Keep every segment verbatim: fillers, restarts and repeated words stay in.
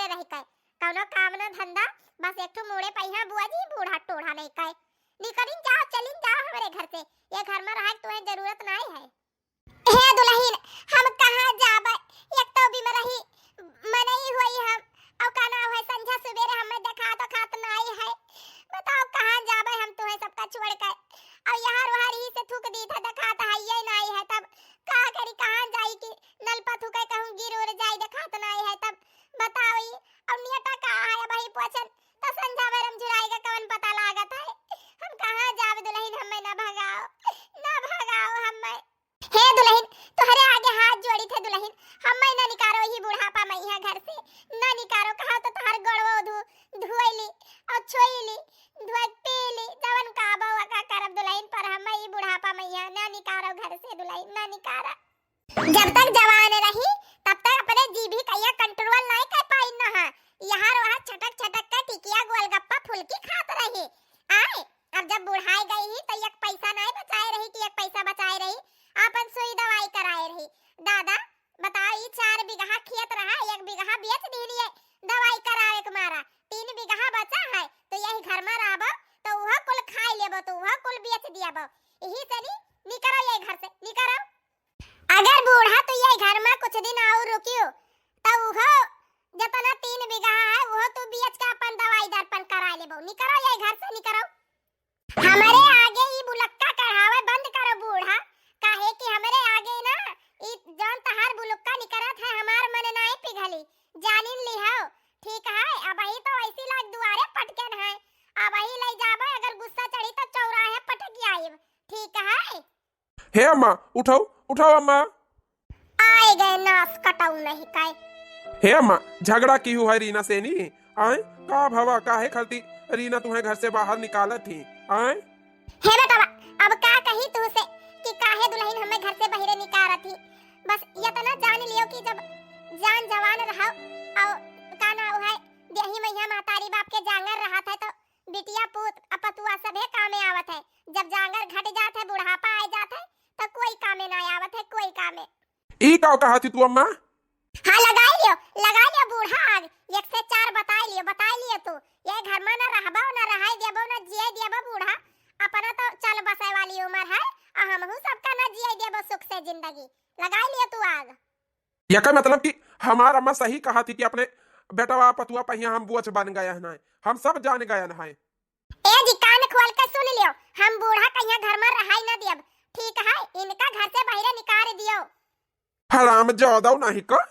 रही कहे, कौनो काम ना धंधा, बस एक ठो मूड़े पहिया बुआ जी, बूढ़ा टोढ़ा नहीं कहे। निकलिन जाओ, चलिन जाओ हमरे घर से, ये घर में रहे के तुम्हें जरूरत नहीं है। हे दुलहिन, हम कहाँ जाबे? एक तो बिमरही मनई होई हम, अउ का नाव है, संझा सुबेरे हमें देखात ओखात नाई है। बताओ, कहाँ जाबे हम तुहें सबका छोड़ के? अउ यहर वहर ही से थूक दीत है, देखात है ये नाई है, तब का करी, कहाँ जाई कि नलपा थूके कहूँ गिर उर जाई, देखात नाई है, तब बताओ ई। अउ नियता का है, अब ही पोछन तो संझा बेरम झुराई का कौन पता लागत है? हम कहाँ जाबे दुलहिन, हमें ना भगाओ, ना भगाओ हमें। हे दुलहिन, तोहरे आगे हाथ जोड़ी थे दुलहिन, हमें ना निकारो ही बुढ़ापा में यहाँ घर से, ना निकारो। कहा तो तोहर गोड़वो धो, धोई ली अउ छोई ली, धोई पी ली, जवन का बउआ का करब दुलहिन, पर हमें ही बुढ़ापा में यहाँ ना निकारो घर से दुलहिन, ना निकारा। जब तक जवान रही, तब तक अपने जीभी कहिया कंट्रोल नहीं कर पाई ना है। यहाँ वहाँ छटक छटक के टिकिया गोलगप्पा फुल्की खात रही। आए, अब जब बुढ़ाई गई ही, तो एक पैसा नहीं बचाए रही कि एक पैसा बचाए रही, आपन सुई दवाई कराए रही। दादा, बताओ, ई चार बीघा खेत रहा, एक बीघा बेच दिहलिए दवाई करावे के मारा, तीन बीघा बचा है, तो यही घर में रहबो, तो वह कुल खाई लेबो, तो वह कुल बेच दियाबो। यही से नी, निकरो ये घर से, निकरो। अगर बूढ़ा तू ये घर में कुछ दिन और रुकियो, तो उहो जतना तीन बीघा है, उहो तू बेच के अपन दवाई दर्पण करा लेबो। निकरो ये घर से, निकरो। हमरे आगे ई बुलक्का कढ़ावे बंद करो बूढ़ा, काहे कि हमरे आगे ना ई जौन तहार बुलुक्का निकरत है, हमार मन नाई पिघली, जानिन लिहो। ठीक है, अबही तो ऐसी लाग दुआरे पटकेन है, अबही ले जाबो, अगर गुस्सा चढ़ी तो चौराहे पटक आइब। ठीक है। हे अम्मा, उठाओ, उठाओ अम्मा। आए गए नास कटाऊ नहीं काए। हे अम्मा, झगड़ा किहू है रीना से नी? आए, का भवा, काहे खलती रीना तुम्हें घर से बाहर निकालत ही? आए? हे बेटवा, अब का कही तू से कि काहे दुलहिन हमें घर से बहिरे निकारत ही? बस यतना जान लियो कि जब जान जवान रहो, और का नाव है, देही मैया महतारी बाप के जांगर रहत है, तो बिटिया पूत अ पतुआ सभे कामे आवत है। जब जांगर घट जात है, बुढ़ापा आ जात है, तो कोई कामे ना आवत है, कोई कामे। ई का कहत ही तू अम्मा? हाँ, लगाई लियो, लगाई लियो बूढ़ा आग, एक से चार बताई लियो, बताई लियो तू। ये घर में ना रहबो, ना रहाई देबो, ना जिए देबो बूढ़ा। अपना तो चल बसे वाली उम्र है, और हमहू सबका ना जिए देबो सुख से जिंदगी। लगाई लियो तू आग। यकर मतलब कि हमार अम्मा सही कहत ही कि अपने बेटवा पतुआ पहिया हम बोझ बन गए हैं, हम सब जान गए हैं। ए जी, कान खोल के सुन लियो, हम बूढ़ा कहिया घर में रहाई न दियब, ठीक है? इनका घर से बहिरे निकाल दियो। हराम जादा नहीं का?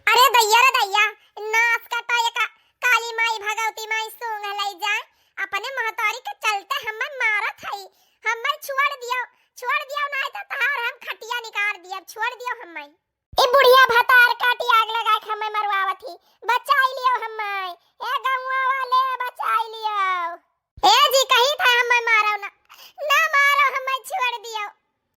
अरे दैया रे दैया, नास कटा ये का, काली माई भगवती माई सूंघ लई जाए, अपने महतारी के चलते हमें मारत हई, हमें छोड़ दियो, छोड़ दियो, नहीं तो तहार हम खटिया निकाल दियो, छोड़ दियो हमें। ई बुढ़िया भतार काटी आग लगा के हमें मरवावत ही। बचाई लियो हमें। ए गौवा वाले, बचाई लियो। ए जी, कही था हमें मारो ना। ना मारो, हमें छोड़ दियो।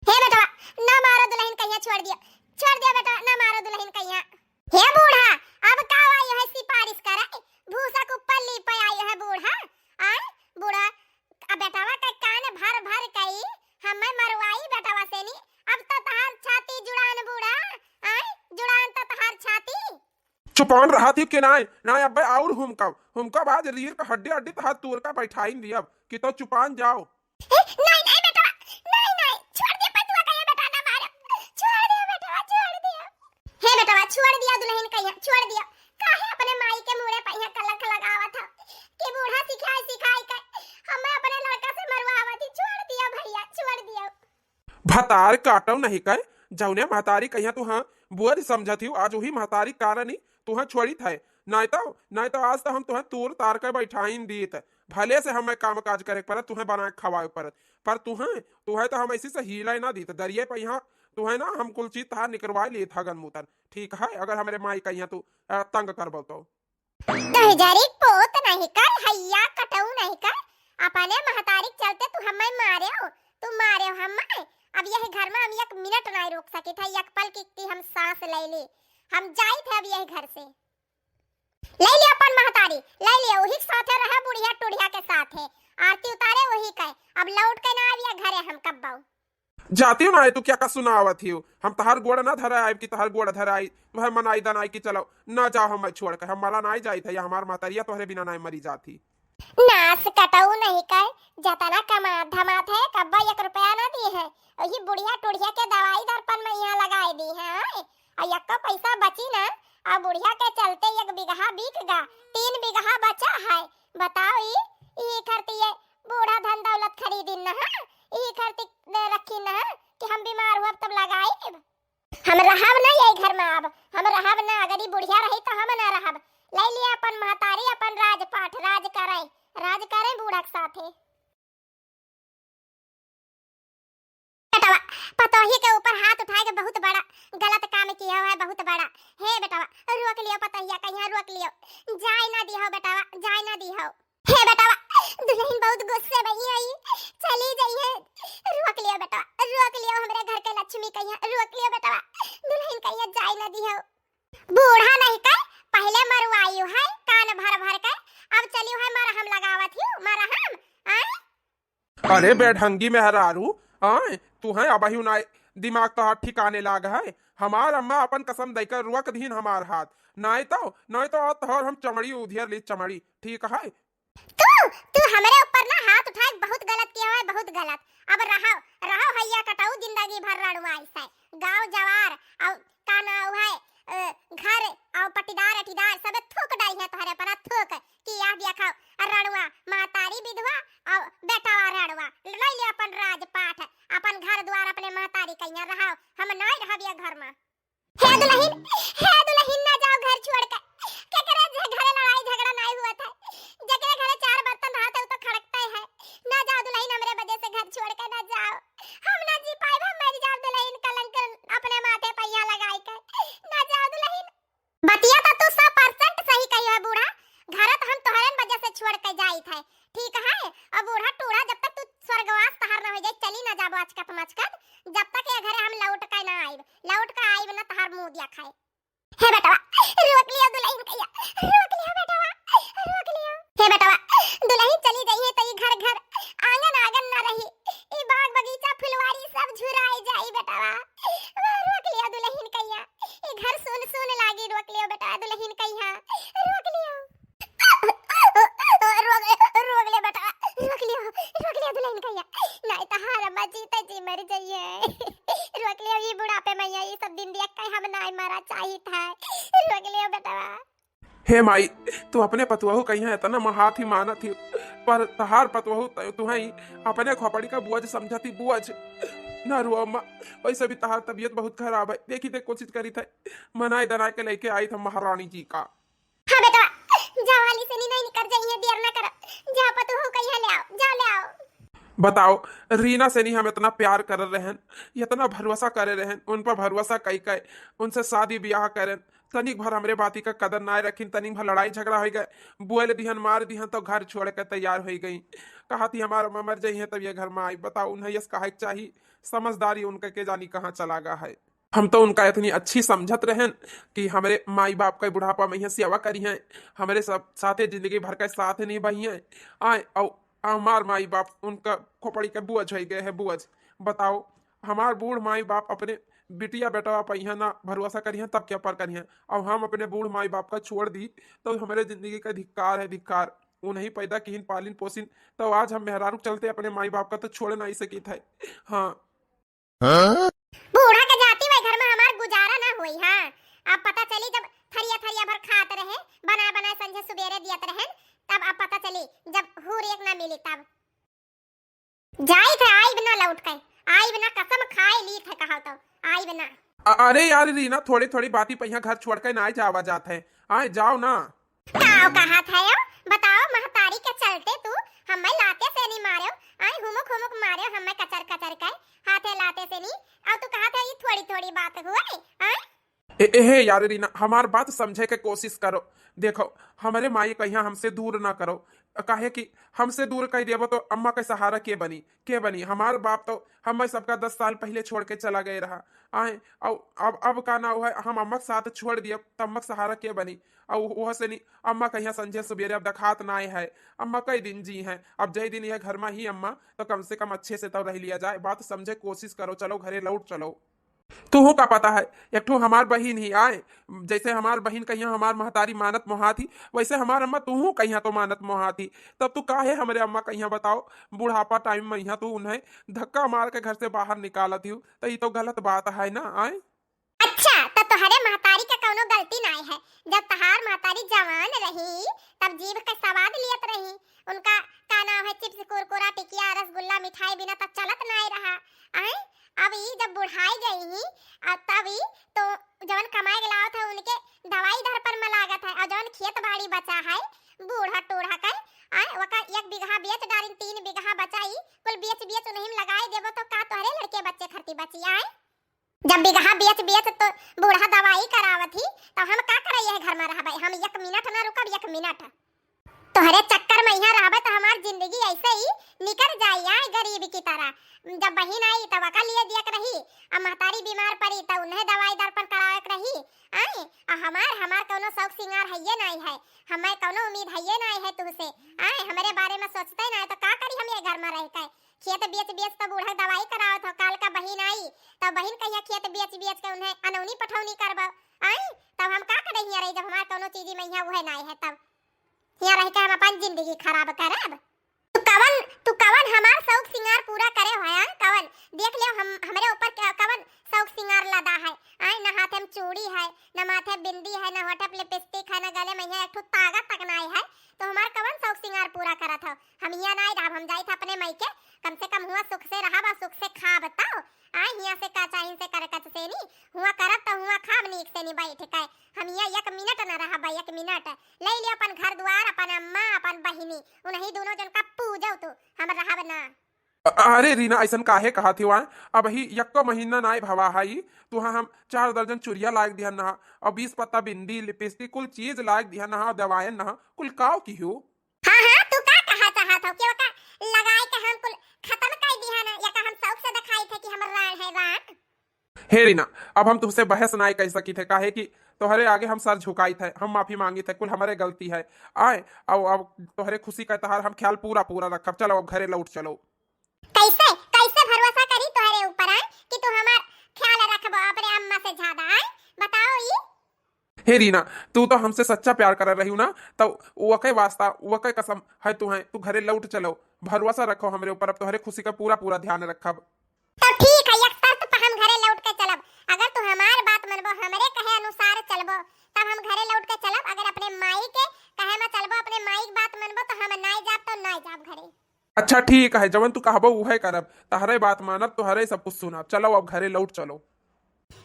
हे बेटवा, ना मारो दुलहिन कहिया, छोड़ दियो। छोड़ दियो बेटवा, ना मारो दुलहिन कहिया। हे बूढ़ा, अब का आई है सिफारिश करे? भूसा के ऊपर लीपे आई है बूढ़ा। आए, बूढ़ा, अब बेटवा के कान भर भर कई हमें मरवाई बेटवा से नी। अब तो तहार छाती जुड़ान बूढ़ा, आए, जुड़ान तो तहार छाती। चुपान रहत ही कि नाय, नाय अब्बे और हुमकब, हुमकब आज रीर का हड्डी हड्डी तहार तूर का बैठाइन दियब कि तो चुपान जाओ। ए, नहीं, नहीं बेटवा, नहीं, नहीं, छोड़ दे पतुआ कहिया बेटवा ना मारो, छोड़ दे बेटवा, छोड़ दे। हे बेटवा, छोड़ दिया दुलहिन कहिया, छोड़ दिया। काहे अपने माई के मुड़े पहिया कलंक लगावत ह कि बूढ़ा सिखाई सिखाई के हमें अपने लड़का से मरवावत ही। छोड़ दिया भैया, छोड़ दिया। भतार काटो नहीं कहे, जौने महतारी कहिया तू हाँ बोझ समझत ही, आज वही महतारी कारण ही तुहें छोड़ित है। नहीं तो, नहीं तो आज तो हम तुहें तूर तार के बैठाइन दीत, भले से हमें काम काज करे के पड़त, तुहें बना के खवाए के पड़त, पर तुहें, तुहें तो हम ऐसी से हीले ना दीत, दरिये पे यहाँ तुहें ना हम कुल चीज तहार निकरवाए लेत हगन मूतन, ठीक है, अगर हमरे माई कहिया तू, अ, तंग करबो तो। दहिजरी पोत नहीं कर, हैया कटऊ नहीं कर, अपने महतारी के चलते तू हमें मारे हो, तू मारे हो हमें। अब यही घर में हम एक मिनट नहीं रुक सकित है, एक पल की, की हम सांस ले ली, हम जाइत है अब यही घर से। ले लियो अपन महतारी, ले लियो, वही के साथे रहे बुढ़िया टुढ़िया के साथे। आरती उतारे वही के, अब लौट के ना आविया घरे हम कब्बो। जातिउ नाहीं, तू का का सुनावत हिउ? हम तहार गोड़ ना धरे आइब कि तहार गोड़ धरे आई, तोहरे मनाई दनाई कि चलो, ना जाओ, हम छोड़ के, हम मरा नाहीं जाइत है, या हमार महतरिया तोहरे बिना नाहीं मरी जात ही। नास कटऊ नहीं कहे, जतना कमात धमात है, कब्बा एक रुपया ना दी है। वही बुढ़िया टुढ़िया के दवाई दर्पण में यहाँ लगाए दी है, आय? आ यक्को पैसा बची ना, आ बुढ़िया के चलते एक बीघा बिक गा, तीन बीघा बचा है। बताओ, ई, ई खरती ये बूढ़ा धन दौलत खरीदिन ना, ई खरती रखी ना कि हम बीमार हुआ तब लगाई। हम रहब ना यही घर में अब, हम रहब ना, अगर ई बुढ़िया रही तो हम ना रहब। ले लिया अपन महतारी, अपन राजपाट, राज करे, राज करे बूढ़ा के साथे। बेटवा, पतोही के ऊपर हाथ उठाए के बहुत बड़ा गलत काम किया है, बहुत बड़ा। हे बेटवा, रोक लियो पतोहिया, कहिया रोक लियो, जाए ना दिहो बेटवा, जाए ना दिहो। हे बेटवा, दुल्हन बहुत गुस्से में ही आई, चली जाइए। रोक लियो बेटवा, रोक लियो, हमरे घर के लक्ष्मी कहिया, रोक लियो बेटवा, दुल्हन कहिया जाए ना दिहो। बूढ़ा नहीं के पहले मरवायु है कान भर भर के, अब चलियो है मरहम लगावत हियो, मरहम। आए? अरे बेढंगी मेहरारू, आए, तू है अबहियो ना दिमाग तोहार ठिकाने लाग है। हमार अम्मा अपन कसम देकर रोक दीन हमार हाथ, नाई तो, नाई तो आज तोहार हम चमड़ी उधियर ली, चमड़ी, ठीक है? तू, तू हमरे ऊपर ना हाथ उठाए, बहुत गलत किया है, बहुत गलत। अब रहो, रहो हैया कटाऊ जिंदगी भर रड़ुआ ऐसे। गाँव जवार और का नाव है, अ, घर और पट्टीदार अटीदार सब थूक डाई है तोहरे पर, थूक कि यह देखो रड़ुआ, महतारी विधवा और बेटवा रड़ुआ। ले ले अपन राजपाट, अपन घर द्वार अपने महतारी कहिया रहो, हम नहीं रहब ये घर में। हे दुल्हन, हे दुल्हन, ना जाओ घर छोड़ के। केकरे जे घरे लड़ाई झगड़ा नाई हुआ था, जेकरे घरे चार बर्तन रहा था, वो तो खड़कता है। ना जाओ दुल्हन, हमरे वजह से घर छोड़ के ना जाओ। हम ना जी पाए, हम मर जाओ दुल्हन, कलंक अपने माथे पहिया लगाए के। ना जाओ दुल्हन। बतिया तो तू सौ परसेंट सही कही है बूढ़ा, घर तो हम तोहरे वजह से छोड़ के जाइत है, ठीक है? अब बूढ़ा टूढ़ा जब तक तू स्वर्गवास तहार ना हो जाए, चली ना जाबो अचकत मचकत, जब तक ये घरे हम लौट के ना आइब, लौट के आइब ना तहार मुंह दिया खाए। हे बेटवा, रोक लियो दुल्हन कहिया, रोक लियो बेटवा, रोक लियो। हे बेटवा, दुल्हन चली जाइए तो ई घर घर, आंगन आंगन ना रही, ई बाग बगीचा फुलवारी सब झुराई जाई बेटवा। वाह, रोक लियो दुल्हन कहिया, ई घर सुन सुन लागी, रोक लियो बेटवा दुल्हन कहिया, रोक लियो। रोक, रोक ले बेटा, रोक लियो, रोक लियो दुल्हन कहिया। नाई तो हार अम्मा जीते जी मर जाइए। रोक लियो, ये बुढ़ापे में ये सब दिन देख के हम नाई मरा चाहित है। रोक लियो बेटवा। हे माई, तू अपने पतवहू कहिया इतना महात ही मानत ही, पर तहार पतवहू त-, तुहई अपने खोपड़ी का बोझ समझत ही, बोझ। ना रो अम्मा, वैसे भी तहार तबीयत बहुत खराब है। देखी देख कोशिश करी थे, मनाए दनाए के लेके आई था महारानी जी का। हाँ बेटवा, जाओ हाली से नी, नहीं निकर जाइए, देर ना करो। जाओ पतोहू कहिया ले आओ, जाओ ले आओ। बताओ, रीना से नी हम इतना प्यार कर रहन, इतना भरोसा करे रहन, उन पर भरोसा कई कई, उनसे शादी ब्याह करन, तनिक भर हमरे बाती का कदर नाय रखिन, तनिक भर लड़ाई झगड़ा होइ गए, बोल दिहन, मार दिहन, तो घर छोड़ के तैयार होइ गई। कहा थी हमार अम्मा मर जाइए तब ये घर में आई। बताओ, उन्हें यस कहे के चाही, समझदारी उनका के जानी कहाँ चला गा है। हम तो उनका इतनी अच्छी समझत रहन कि हमरे माई बाप का बुढ़ापा में यहाँ सेवा करी हैं, हमरे सब साथे जिंदगी भर का साथ निभाइए। आए, और हमार माई बाप उनका खोपड़ी के बोझ हो गए है, बोझ। बताओ, हमार बूढ़ माई बाप अपने बिटिया बेटवा पर यहाँ ना भरोसा करी हैं, तब क्या पर करी हैं? और हम अपने बूढ़ माई बाप का छोड़ दी, तो हमरे जिंदगी का धिक्कार है, धिक्कार। उन्हीं पैदा किहिन, पालिन पोसिन, तो आज हम मेहरारू के चलते अपने माई बाप का तो छोड़ नहीं सकित है। हाँ। बूढ़ा के जाति वही घर में हमार गुजारा ना होई। हाँ, अब पता चली जब थरिया थरिया भर खात रहे, बना बना संझे सुबेरे दियत रहे, तब अब पता चली जब हूर एक ना मिली तब। जाई थे, आइब ना लौट के, आइब ना, कसम खाए ली थे कहा तो, आइब ना। अ-, अरे यार रीना, थोड़ी थोड़ी बाती पहिया घर छोड़ के ना जावा जात है, आए जाओ ना। काव कहा था यो? बताओ, महतारी के चलते तू हमें लाते से नहीं मार्यो, आई हुमुक हुमुक मार्यो हमें कचर कचर के, हाथे लाते से नहीं, और तू कहा था ये थोड़ी थोड़ी बात हुए, आई? ए, ए, हे यार रीना, हमार बात समझे के कोशिश करो। देखो, हमरे माई कहिया हमसे दूर ना करो, काहे कि हमसे दूर कइ देबो तो अम्मा के सहारा के बनी, के बनी? हमार बाप तो हमें सबका दस साल पहिले छोड़ के चला गए रहा। आए, अब, अब, अब का नाउ है, हम अम्मा के साथ छोड़ दियब, त अम्मा के सहारा के बनी? अउ वह से नहीं, अम्मा कहिया संझे सुबेरे अब देखात नाय है, अम्मा कई दिन जी हैं, अब जय दिन यह घर में ही अम्मा, तो कम से कम अच्छे से तो रह लिया जाए, बात समझे कोशिश करो, चलो घरे लौट चलो। तुहू का पता है, एक ठो हमार बहिन ही आए, जैसे हमार बहिन कहिया हमार महतारी मानत मोहात ही, वैसे हमार अम्मा तुहू कहिया तो मानत मोहात ही। तब तू काहे हमरे अम्मा कहिया बताओ, बुढ़ापा टाइम में यहाँ तू उन्हें धक्का मार के घर से बाहर निकालत ही, तो ये तो गलत बात है ना, आए? अच्छा, तो तोहरे महतारी का कौनो गलती नाय है, जब तहार महतारी जवान रही, तब जीभ के स्वाद लियत रही, उनका का नाम है, चिप्स, कुरकुरा, टिकिया, रसगुल्ला, मिठाई बिना तब चलत नाय रहा। आए, अब ई जब बुढ़ाई गई ही, आ तब ई तो जवन कमाए के लावत है, उनके दवाई दर पर में लागत है, और जवन खेत बाड़ी बचा है, बूढ़ा टूढ़ा के, आए, ओका एक बीघा बेच डारिन, तीन बीघा बचाई, कुल बेच बेच उन्हीं में लगाए देबो, तो का तोहरे लड़के बच्चे खरती बची? आए, जब बीघा बेच बेच तो बूढ़ा दवाई करावत ही, तो हम का करे यह घर में रहबे? हम एक मिनट ना रुकब, एक मिनट। तोहरे चक्कर में यहाँ रहबे तो हमार जिंदगी ऐसे ही निकल जाई, आए, गरीब की तरह। जब बहिन आई तब ओका लिए दियक रही, अब महतारी बीमार पड़ी तो उन्हें दवाई दर्पण करावक रही, आए, आ हमार, हमार कौनो शौक सिंगार हइये नाई है, हमें कौनो उम्मीद हइये नाई है तुमसे, आए, हमरे बारे में सोचते ना है तो का करी हम ये घर में रह के? खेत बेच बेच तो बूढ़ा दवाई करावत हो, काल का बहिन आई तो बहिन कहिया खेत बेच बेच के उन्हें अनौनी पठौनी करबो, आए, तब हम का करे हियाँ रही जब हमार कौनो चीजी में यहाँ उहे नाई है, तब हियाँ रह के हम अपन जिंदगी खराब करब? तू कवन, तू कवन हमार शौक सिंगार पूरा करे होया, कवन? देख लियो हम, हमरे ऊपर क-, कवन शौक सिंगार लदा है? आए, न हाथे में चूड़ी है, न माथे बिंदी है, न होठे पे लिपस्टिक है, न गले में यहाँ एक ठो तागा तक नाई है, तो हमार कवन शौक सिंगार पूरा करत हो? हम हियाँ नाई रहब, हम जाइत है अपने मायके, कम से कम हुआँ सुख से रहब और सुख से खाब तब। आए, हियाँ से का चाही से करकच से नी, हुआँ करब तो हुआँ खाब नीक से नी बैठ के, हम हियाँ एक मिनट न रहब, एक मिनट। ले लियो अपन घर दुआर, अपन अम्मा, अपन बहिनी, उन्हीं दोनों जन का पूजो तू, हम रहब ना। अ-, अरे रीना, ऐसन काहे कहत हियो? आए, अबही यक्को महीना नाय भवा है, तुहा हम चार दर्जन चुरिया लायक दिहन नहा, और बीस पत्ता बिंदी, लिपस्टिक, कुल चीज लायक दिहन नहा, और दवायन नहा, कुल काव किहू? हाँ, हाँ, तू का कहा चाहत हो कि ओका लगाए के हम कुल खत्म कर दिहन, या का हम शौक से दिखाई थे कि हम राण है राण? हे रीना, अब हम तुमसे बहस नाय कर सकी थे, काहे कि तोहरे आगे हम सर झुकाई थे, हम माफी मांगी थे, कुल हमरे गलती है। आए, अब, अब तोहरे खुशी का तहार हम ख्याल पूरा, पूरा रखब। चलो, अब घरे लौट चलो। कैसे, कैसे भरोसा करी तोहरे ऊपर, आए, कि तू हमार ख्याल रखबो अपने अम्मा से ज्यादा, आए? बताओ ई। हे रीना, तू तो हमसे सच्चा प्यार कर रही हूँ ना, तो वके वास्ता, वके कसम है तू, है, तू घरे लौट चलो। भरोसा रखो हमरे ऊपर, अब तोहरे खुशी का पूरा, पूरा ध्यान रखब। तो ठीक है, एक शर्त पर हम घरे लौट के चलब। अगर तू हमार बात मनबो, हमरे कहे अनुसार चलबो, तब हम घरे लौट के चलब। अगर अपने माई के कहे में चलबो, अपने माई के बात मनबो, तो हम नाय जाब, तो नाय जाब घरे। अच्छा ठीक है, जवन तू कहबो उहे करब, तहरे बात मानब, तोहरे सब कुछ सुनब। चलो अब घरे लौट चलो।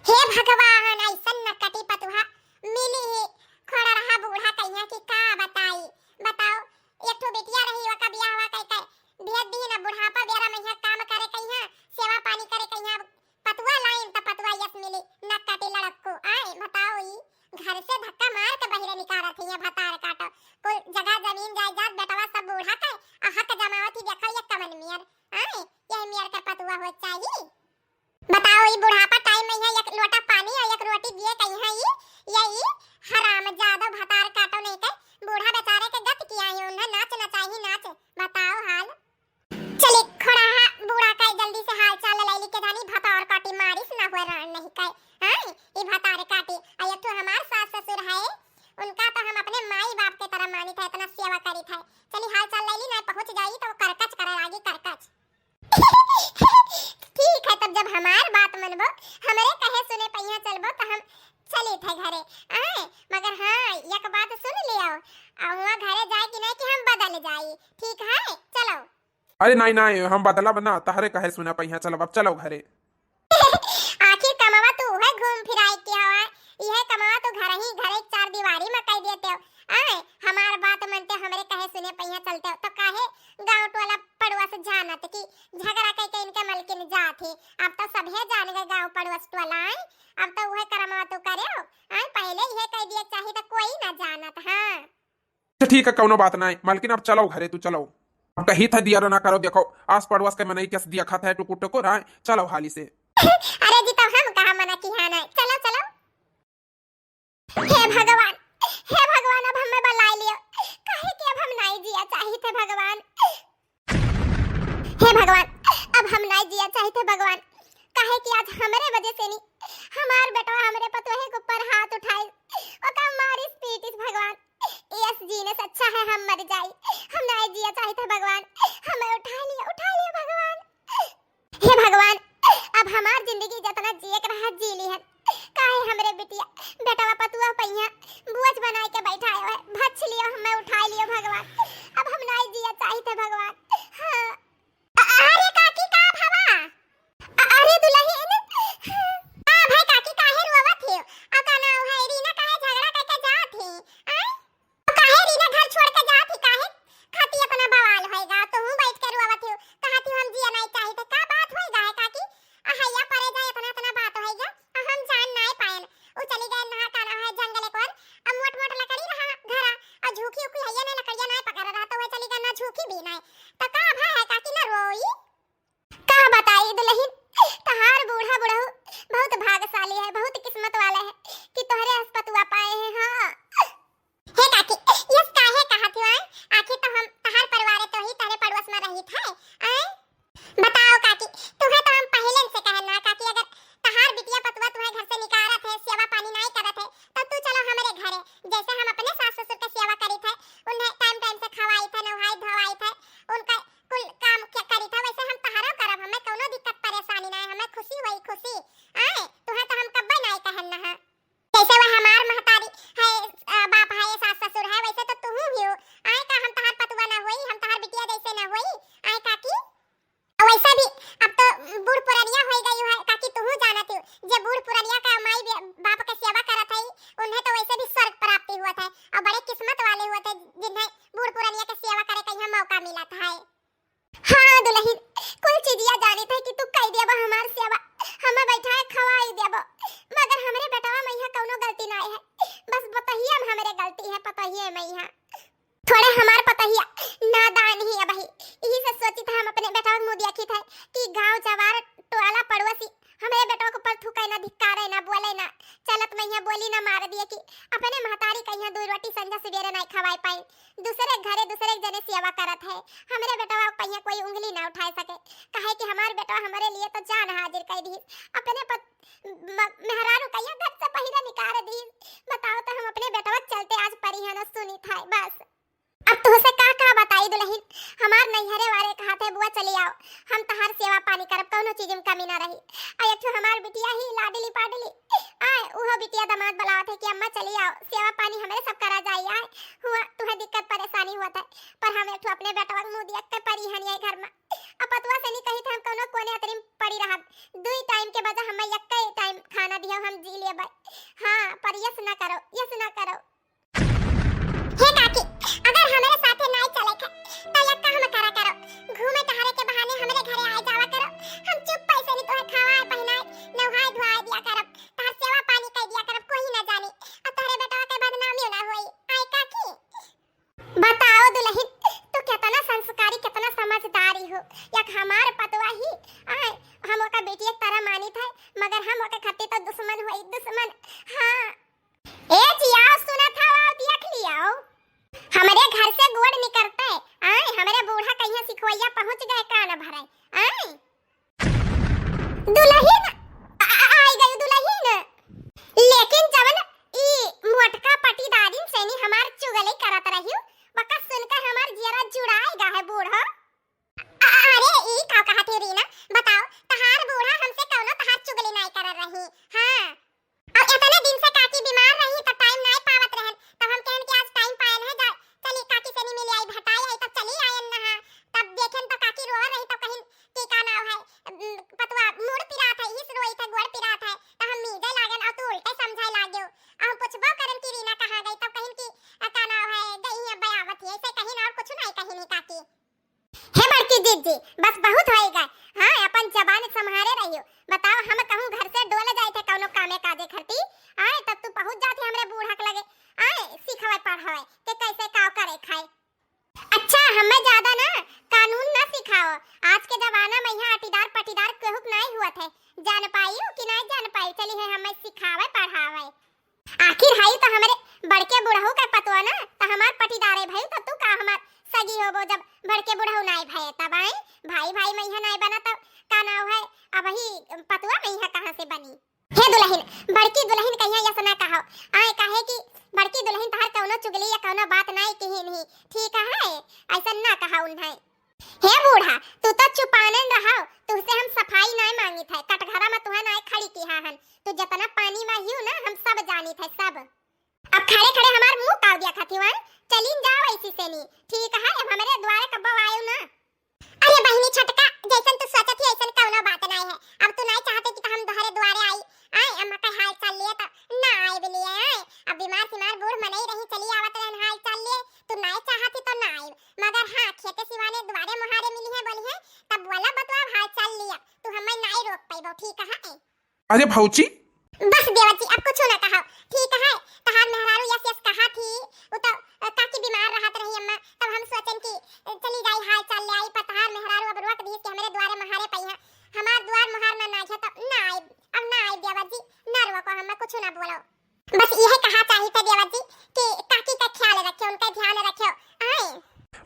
हे भगवान, ऐसन नकटी पतुहा मिली ही, खोड़रहा बूढ़ा कहिया कि का बताई। बताओ, एक ठो बिटिया रही, ओका बियाहवा कई कई भेज दी ना, बुढ़ापा बेरा में यहाँ काम करे कहिया, सेवा पानी करे कहिया, पतुआ लाइन त पतुआ यस मिली, नकटी लड़क्कू। आए, बताओ ई, घर से धक्का मार के बहिरे निकारत है, ये भतार काटो। कुल जगह जमीन जायदाद बेटवा सब बूढ़ा के, आ हक जमावत ही, देखो ये कमन मियर। आए, यही मियर के पतुआ हो चाही। बताओ, ई बुढ़ापा टाइम में यहाँ एक लोटा पानी और एक रोटी दिए कहीं है ई, ये ई हराम जादो भतार काटो नहीं के, बूढ़ा बेचारे के गत किया है, उन्हें नाच नचाही नाच। बताओ हाल। चली, खोड़हा बूढ़ा का जल्दी से हाल चाल लैली के जानी, भतार काटी मारिस ना हुए रान नहीं के। हाँ, ई भतार काटी, आ एक ठो हमार सास ससुर है, उनका तो हम अपने माई बाप के तरह मानी थे, इतना सेवा करी थे। चली, हाल चाल लैली ना, पहुँच जाई तो करकच करे लागी, करकच। ठीक है, तब जब हमार बात मनबो, हमरे कहे सुने पहिया चलबो, तो हम चली थे घरे। आए, मगर हाँ, एक बात सुन लियो, आ हुआं घरे जाए कि नहीं कि हम बदल जाई, ठीक है? चलो। अरे नाई, नाई, हम बदलब ना, तहरे कहे सुना पहिया चलब, अब चलो घरे। आखिर कमवा तू उहे घूम फिराए के हवा, इहे कमवा तू घर ही, घरे चार दीवारी में कह देते हो। आए, हमार बात मनते, हमरे कहे सुने पहिया चलते हो, तो काहे गाँव टोला पड़ोस जानत कि झगड़ा कह के इनके मलकिन जात ही? अब तो सभे जान गए गाँव पड़ोस टोला, आए, अब तो उहे करमवा तू करे हो। आए, पहले इहे कह दिए चाही तो कोई ना जानत। हाँ। अच्छा ठीक है, कौनो बात नाहीं मलकिन, अब चलो घरे, तू चलो। अब कही था दिया ना करो, देखो आस पड़ोस के मनई कस दिया खाता है टुकुर टुकुर, आए चलो हाली से। अरे जी, तब हम कहाँ मना की है ना, चलो चलो। हे भगवान, हे भगवान, अब हमें बलाई लियो, काहे कि अब हम नाई जिया चाहित है भगवान। हे भगवान, अब हम नाई जिया चाहित है भगवान, काहे कि आज हमरे वजह से नी हमार बेटवा हमरे पतोहे के ऊपर हाथ उठाइस, ओका मारिस पीटिस भगवान। यस जीने से अच्छा है हम मर जाई, हम नाई जिया चाहित है भगवान, हमें उठा लियो, उठा लियो भगवान। हे भगवान, अब हमार जिंदगी जतना जिए के रहा जी लिहन, काहे हमरे बिटिया बेटवा पतुआ पहिया बोझ बनाए के बैठाए है, भछ लियो हमें उठाए लियो भगवान, अब हम नाई जिया चाहित है भगवान। हाँ। अ-, अरे काकी का भवा? अ-, अरे दुलहिन, का भाई काकी काहे रोवत हियो? आ का नाव है रीना काहे झगड़ा करके जात ही? आय? काहे रीना घर छोड़ के जात ही? काहे खाती इतना बवाल होएगा? तोहू बैठ के रोवत हियो, कहत हियो हम जिया नाई चाहित है। का बात होएगा है काकी? अहैया परे जाए इतना इतना बात होएगा, आ हम जान नाई पाएन। उ चली गए नहा का नाव है जंगल एक ओर, अब मोट मोट लकड़ी रहा घरा, और झूकी उकी हैया नहीं, लकड़िया नहीं पकड़ रहा, तो वह चली गए ना झूकी भी नहीं। तो का भा है काकी ना रोई? का बताई दुलहिन, तहार बूढ़ा बुढ़ऊ बहुत भागशाली है, बहुत किस्मत वाला है कि तोहरे अस पतुआ पाए हैं। हाँ। हे काकी, यस काहे कहत हो आय? आखिर तो हम तहार परिवार तो ही तहरे पड़ोस में रहित है। आय? बताओ काकी, तुहे तो हम पहले से कहन ना काकी, अगर तहार बिटिया पतुआ तुहे घर से निकारत है, सेवा पानी नाई करत है, तो तू चलो हमरे घरे। जैसे हम अपने सास ससुर के सेवा करित है, उन्हें टाइम टाइम से खवाइत है, नहाइत धोवाइत है, उनका कुल काम क्या करित है, वैसे हम तहारो करब, हमें कौनो दिक्कत परेशानी ना है, हमें खुशी होई खुशी। आए, तुहे तो हम कब्बे नाई कहन ना है। जैसे वह हमार महतारी है, अ, बाप है, सास ससुर है, वैसे तो तुहू ही हो। आए का हम तहार पतुआ ना होई, हम तहार बिटिया जैसे ना होई, आए काकी? वैसे भी अब तो बूढ़ पुरनिया होई गई है काकी, तुहू जानत हो, जे बूढ़ पुरनिया का माई बे-, बाप के सेवा करत है, उन्हें तो वैसे भी स्वर्ग प्राप्ति हुआ था, और बड़े किस्मत वाले हुआ थे जिन्हें बूढ़ पुरनिया के सेवा करे का यहाँ मौका मिला था। हाँ दुलहिन, कुल चीजिया जानित है कि तू कई देबो हमार सेवा, हमें बैठाए खवाई देबो, मगर हमरे बेटवा में यहाँ कौनो गलती नाई है, बस पतोहिए में हमरे गलती है, पतोहिए में यहाँ। थोड़े हमार पतोहिया नादान ही अबही, यही से सोचित है हम अपने बेटवा के मुँह देखित है कि गाँव जवार टोला पड़ोसी हमरे बेटवा के ऊपर थूके ना, धिक्कारे ना, बोले ना, चलत में यहाँ बोली ना मार दिए कि अपने महतारी का यहाँ दो रोटी संझा सवेरे नाई खवाए पाई। दूसरे घरे दूसरे जने सेवा करत है, हमरे बेटवा पहिया कोई उंगली ना उठाए सके, काहे कि हमार बेटवा हमरे लिए तो जान हाजिर कर दी, अपने पत-, म-, मेहरारू कहिया घर से पहिरा निकाल दी। बताओ तो हम अपने बेटवा के चलते आज परी है ना सुनी था बस। अब तुहसे का का बताई दुलहिन, हमार नैहरे वाले कहत है बुआ चली आओ, हम तहार सेवा पानी करब, कौनो चीज में कमी ना रही। आ एक ठो हमार बिटिया ही लाडली पाडली, आए उहो बिटिया दामाद बुलावत है कि अम्मा चली आओ, सेवा पानी हमरे सब करा जाई। आए हुआ तुहे दिक्कत परेशानी हुआ था, पर हम एक ठो अपने बेटवा के मुँह दिया के परी हन ये घर में। अब पतुआ से नहीं कही था हम कौनो कोने अतरी में पड़ी रहब, दुई टाइम के बजाय हमें एक टाइम खाना दियो, हम जी लेबै। हाँ, पर यस ना करो, यस ना करो। हे काकी, अगर हमरे साथे नाई चले के, तो एक काम करा करो, घूमे टहरे के बहाने हमरे घरे आए जावा करो, हम चुप पैसे नहीं तोहे खावाए पहिनाए, नहाए धुआए दिया करब, तोहर सेवा पानी कर दिया करब, कोई ना जानी, और तोहरे बेटवा के बदनामी ना होई। आए काकी? बताओ दुलहिन, तू कितना संस्कारी, कितना समझदारी हो, एक हमार पतवा ही, आए, हम ओका बेटी एक तरह मानित है, मगर हम ओके खातिर तो दुश्मन होई, दुश्मन। हाँ। ए जियाओ, सुनत हव, आओ, देख लियाओ। हमरे घर से गोड़ निकरते, आए, हमरे बूढ़ा कहिया सिखवैया पहुँच गए कान भरे, आए। दुलहिन, आ, आ, आई गई दुलहिन। लेकिन जवन ई मोटका पटीदारिन से नी हमार चुगली करत रहियो, वका सुनकर हमार जियरा जुड़ाए गा है बूढ़ा। अरे, ई का कहत ही रीना? बताओ, तहार बूढ़ा हमसे कौनो तहार चुगली नाई करत रही। हाँ। अब इतने दिन से काकी बीमार रही, तो टाइम नाई पावत रहन, तब हम कहन कि आज टाइम पाएन है, जा, चली काकी से नी मिली आई, भटाई आई, तब चली आयन नहा। तब देखेन तो काकी रो रही, तब कहिन कि का नाव है, उम, पतवा मूड़ पिरात है, हिस रोई थे, गोड़ पिरात है, तो हम मीजे लागन और तू उल्टे समझाए लाग्यो। और हम पूछबो करन कि रीना कहाँ गई, तब कहिन कि, अ, का नाव है, गई है, बयावत ही, ऐसे कहिन और कुछ नाई कहिन ही काकी। हे बड़की जीजी, बस बहुत होइगा। हाँ, अपन जबान संभारे रहियो। बताओ, हम कहूँ घर से डोल जाए थे कौनो कामे काजे खरती, आए, तब तू पहुँच जाती हमरे बूढ़ा के लगे, आए, सिखावे पढ़ावे के कैसे का करे हमें ज्यादा ना कानून ना सिखाओ। आज के जमाना में यहाँ अटीदार पटीदार केहू के नाई हुअत है। जान पाइयो कि नाई जान पाइयो, चली है हमें सिखावे पढ़ावे। आखिर हई तो हमरे बड़के बुढ़ऊ के पतोह ना, तो हमार पटीदारे भई, तो तू का हमार सगी होबो जब बड़के बुढ़ऊ नाई भये तब? आए भाई भाई में यहाँ नाई बना तब का नाव है, अब ही पतोह में यहाँ कहाँ से बनी? हे दुलहिन, बड़की दुलहिन कहिया यस ना कहो। आए काहे कि बड़की दुलहिन तहार कौनो चुगली या कौनो बात नाई किहिन ही, ठीक है? ऐसन ना कहा उन्हें। हे बूढ़ा, तू तो चुपानन रहो, तुहसे हम सफाई नाई मांगित है, कटघरा में तुहे नाई खड़ी किहा हन। तू जतना पानी में हियो ना, हम सब जानित है, सब। अब खड़े खड़े हमार मुंह काव दिया खाती हुआ, चलीन जाओ ऐसी सेनी, ठीक है? अब हमरे द्वारे कब्बो आयो ना। अरे बहिनी छोटका, जैसन तू सोचत ही ऐसन कौनो बात नाई है। अब तू नाई चाहते कि तो हम तोहरे द्वारे आई, आए अम्मा का हाल चाल लिए तो ना आए भी लिए आए। अब बीमार सीमार बूढ़ मनई रही, चली आवत रहन हाल चाल लिए, तू नाई चाहत ही तो ना आए, मगर हाँ खेते सिवाने द्वारे मुहारे मिली है बोली है, तब वाला बतवा हाल चाल लिया, तू हमें नाई रोक पैबो, ठीक है? अरे भौजी। बस देवर जी, अब कुछ ना कहो, ठीक है? तहार मेहरारू यस यस कहा थी, उ तो अ, काकी बीमार रहत रही अम्मा, तब हम सोचन कि अ, चली जाई हाल चाल ले आई, पर तहार मेहरारू अब रोक दी कि हमरे द्वारे मुहारे पई है, हमार द्वार मुहार में ना घे तो ना आए, अब ना आए देवर जी, ना रोको हमें, कुछ ना बोलो। बस यह कहा चाहिए था देवर जी कि काकी का ख्याल रखे, उनका ध्यान रखे। आए।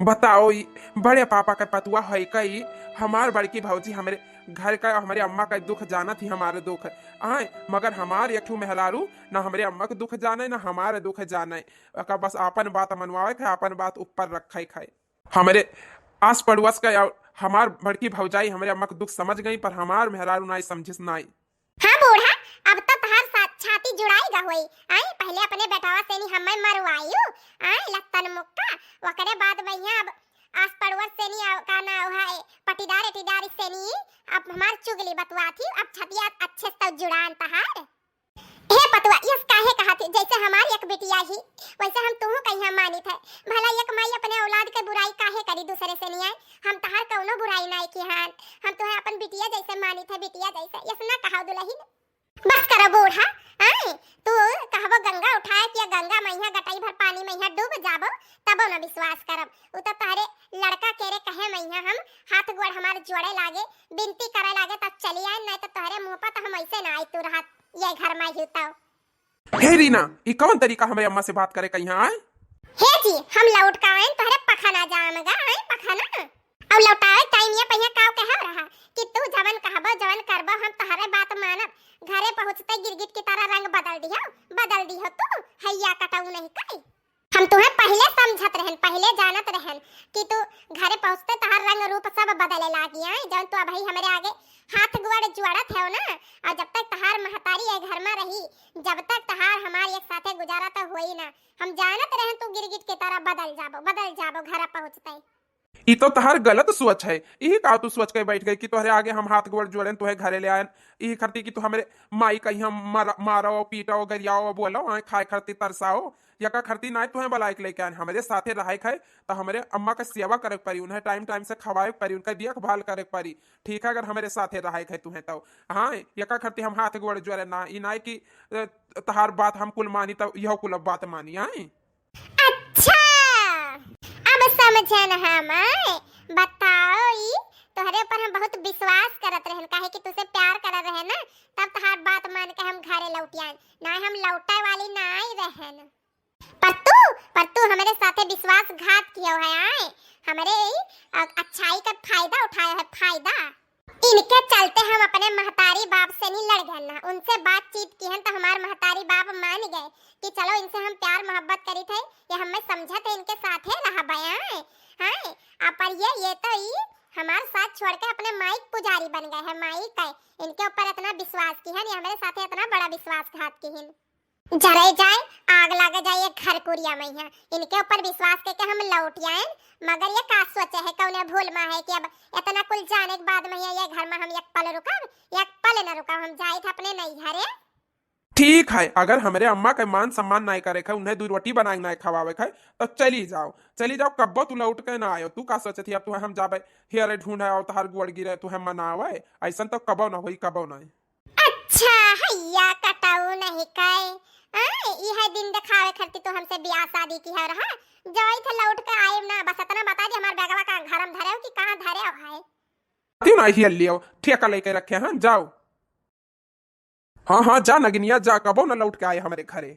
बताओ, ई बड़े पापा के पतुआ है कई, हमार बड़की भौजी हमरे घर का, हमरे अम्मा का दुख जानत ही हमारे दुख। आए, मगर हमार एक ठो मेहरारू ना हमरे अम्मा के दुख जाने, ना हमारे दुख जाने। ओका बस आपन बात मनवावे के, आपन बात ऊपर रखे के। हमरे आस पड़ोस का और हमार बड़की भौजाई हमरे अम्मा के दुख समझ गई, पर हमार मेहरारू नाई समझिस नाई। हाँ बूढ़ा, अब तो तहार सा-, छाती जुड़ाई गा होई। आई, पहले अपने बेटवा से नी हमें मरवायु, आई, लत्तन मुक्का, ओकरे बाद भैया अब आस पड़ोस से नी, आ, का ना है, पटीदार एटीदार से नी, अब हमार चुगली बतवा थी, अब छतिया अच्छे से तो जुड़ान तहार। हे पतुआ, यस काहे कहा थी, जैसे हमार एक बिटिया ही, वैसे हम तुहू कहिया मानित है। भला एक माई अपने औलाद के बुराई काहे करी दूसरे से नी आए? हम तहार कौनो बुराई नाई की हान, हम तुहे अपन बिटिया जैसे मानित है, बिटिया जैसे। यस ना कहो दुलहिन। बस करो बूढ़ा, आए, तू कहबो गंगा उठाए कि गंगा मइहा गटई भर पानी मइहा डूब जाबो, तबो न विश्वास करब। उ तो तोहरे लड़का केरे कहे मइहा हम हाथ गोड़ हमार जोड़े लागे, बिनती करे लागे, तब चली आए, नहीं तो तोहरे मुंह पर तो हम ऐसे ना आई तू रहत ये घर में ही तो। हे रीना, ई कौन तरीका हमरे अम्मा से बात करे कहिया आए? हे जी, हम लौट का आए, तोहरे पखाना जाम गा, आए पखाना। अब लौटावे टाइम ये पहिया काव कहा रहा कि तू जवन कहबो, जवन करबो, हम तोहरे बात मानब। घरे पहुँचते गिरगिट की तरह रंग बदल दियो, बदल दियो तू, हैया कटाऊ नहीं कई। हम तुहे पहिले समझत रहन, पहिले जानत रहन कि तू घरे पहुँचते तोहार रंग रूप सब बदले लागी, आए, जवन तू अबही हमरे आगे हाथ गोड़ जोड़त है ना, और जब तक तोहार महतारी ए घर में रही, जब तक तोहार हमार एक साथे गुजारा तो होई ना। हम जानत रहन तू गिरगिट की तरह बदल जाबो, बदल जाबो घर पहुँचते। ई तो तोहार गलत सोच है। इही का तू सोच के बैठ गई कि तोहरे आगे हम हाथ गोड़ जोड़ेन, तोहे घरे ले आएन, इही खरती कि तू हमरे माई कहिया मार-, मारो, पीटो, गरियाओ, बोलो, आए खाए खरती तरसाओ, यका खरती नाय तोहे बलाइक लेके आएन। हमरे साथे रहे खाए तो हमरे अम्मा का सेवा करे के परी, उन्हें टाइम टाइम से खवाए के परी, उनका देखभाल करे के परी। ठीक है, अगर हमरे साथे रहे खाए तुहे तो। हाँ, यका खरती हम हाथ गोड़ जोड़े ना, ई नाय कि, अ, तोहार बात हम कुल मानी तो यह कुल बात मानी, आए? अच्छा, अब समझन हम। बताओ, ई तोहरे ऊपर हम बहुत विश्वास करत रहन, काहे कि तुसे प्यार करत रहन ना, तब तोहार बात मान के हम घरे लौट आएन। ना, हम लौटे वाली नाई रहन। पर तू, पर तू हमरे साथे विश्वासघात कियो है, आए, हमरे ई, अ, अच्छाई का फायदा उठायो है, फायदा। इनके चलते हम अपने महतारी बाप से नहीं लड़ गए ना, उनसे बातचीत की हन तो हमार महतारी बाप मान गए कि चलो इनसे हम प्यार मोहब्बत करी थे, ये हमें समझत है, इनके साथे रह बयाए। हाँ, आ पर ये, ये तो ई हमार साथ छोड़ के अपने माई के पुजारी बन गए हैं, माई का इनके ऊपर इतना विश्वास की हन, ये हमारे साथे इतना बड़ा विश्वासघात की हन। जरे जाए, आग लागे जाए ये घर कुरिया में है। इनके ऊपर विश्वास करके हम लौट आएन, मगर ये का सोचे है, कौने भूल में है कि अब इतना कुल जाने के बाद में ये, ये घर में हम एक पल रुकब, एक पल न रुकब, हम जाइत अपने नैहरे। ठीक है, अगर हमरे अम्मा के मान सम्मान नाय करे है, उन्हें दू रोटी बनाए नाय खवावे है, तो चली जाओ, चली जाओ, कब्बो तू लौट के ना आयो। तू का सोचत ही अब तू हम जाबे, हेरे ढूंढे और तहार गोड़ गिरे, तू हम मनावे, ऐसन तो कबो ना होई, कबो ना। अच्छा, हैया कटाऊ नहीं कहे, आए, ई है दिन देखावे खरती तो हमसे बियाह शादी की है रहा। जाई थे लौट के आए ना, बस इतना बता दी हमार बैगवा का घर में धरे हो कि कहाँ धरे हो है। क्यों ना ही लियो, ठेका लेके रखे हैं, जाओ। हाँ, हाँ, जा नगिनिया, जा, कबो न लौट के आए हमरे घरे।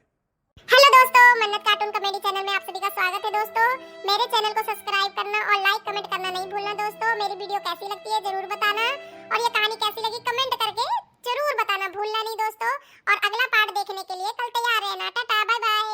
हेलो दोस्तों, मन्नत कार्टून कॉमेडी चैनल में आप सभी का स्वागत है दोस्तों। मेरे चैनल को सब्सक्राइब करना और लाइक कमेंट करना नहीं भूलना दोस्तों। मेरी वीडियो कैसी लगती है जरूर बताना, और ये कहानी कैसी लगी कमेंट करके जरूर बताना भूलना नहीं दोस्तों। और अगला पार्ट देखने के लिए कल तैयार रहना। Tata, bye bye.